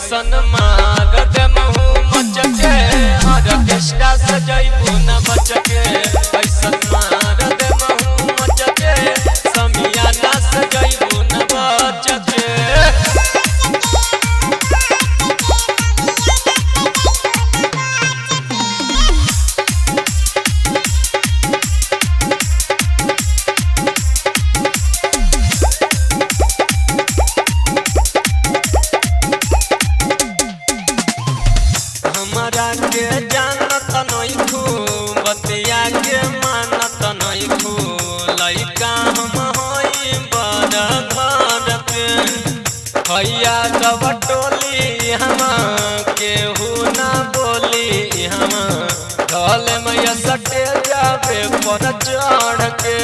ऐसन मार दे महू मचके ऑर्केस्ट्रा से जइबू न बचके। ऐसन मार दे महू मचके समियाना से जइबू न बचके। हमरा के जानत नइखू बतिया के मानत नइखू लइका हम हई बड़ घर के हैया जब टोली हम केहू ना बोली हम ढल मैया सटे जाबे पर चढ़ के।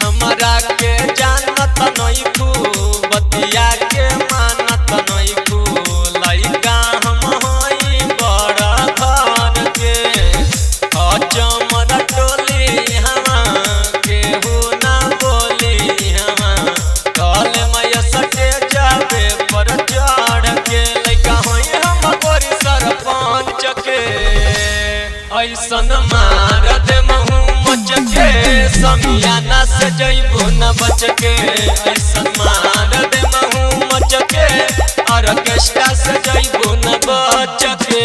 हमरा के जानत नइखू बतिया के मानत नइखू लइका हम हई बड़ घर के अचमर टोली हम केहू ना बोली हम कल मैया सटे जाबे पर चढ़ के लइका हई हम गोरी सरपंच के। ऐसन मार दे महू मचके समियाना से जइबू न बचके। ऐसन मार दे महू मचके ऑर्केस्ट्रा से जइबू न बचके।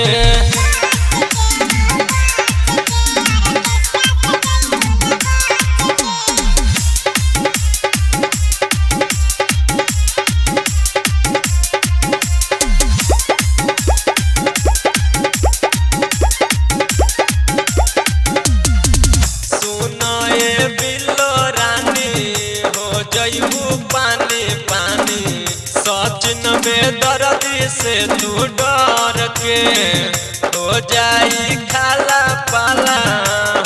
सुनाए बिल्लो रानी हो जइबू पानी पानी सचिन बेदर्दी से तू डर के हो जाई खाला पाला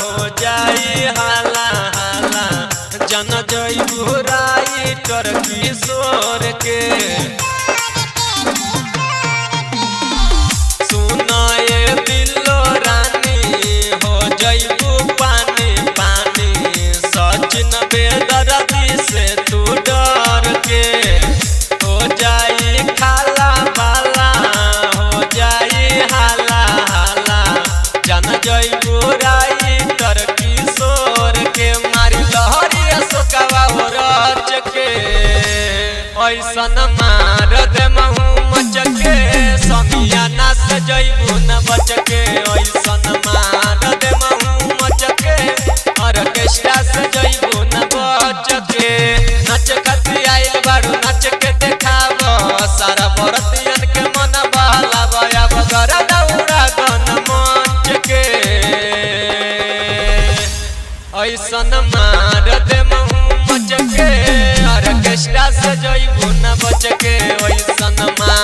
हो जाई हाला हाला जन जइबू राइटर किशोर के। सुनाए बिल्लो रानी हो जइबू पानी पानी सचिन बेदर्दी से तू डर के हो जाई खाला बाला हो जाई हाला हाला जन जइबू राइटर किशोर के मारी लहरी अशोकवा हो रच के। ऐसन मार दे महू मचके समियाना से जइबू न बचके। ऐसन मार दे महू मचके ऑर्केस्ट्रा से जइबू न बचके। नच खातिर आइल बारू नच के देखाब सारा बरतियन के मन बहलाब अब घर दौड़ा गन मंच के। ऐसन मार दे महू मचके ऑर्केस्ट्रा से जइबू न बचके। ऐसन मार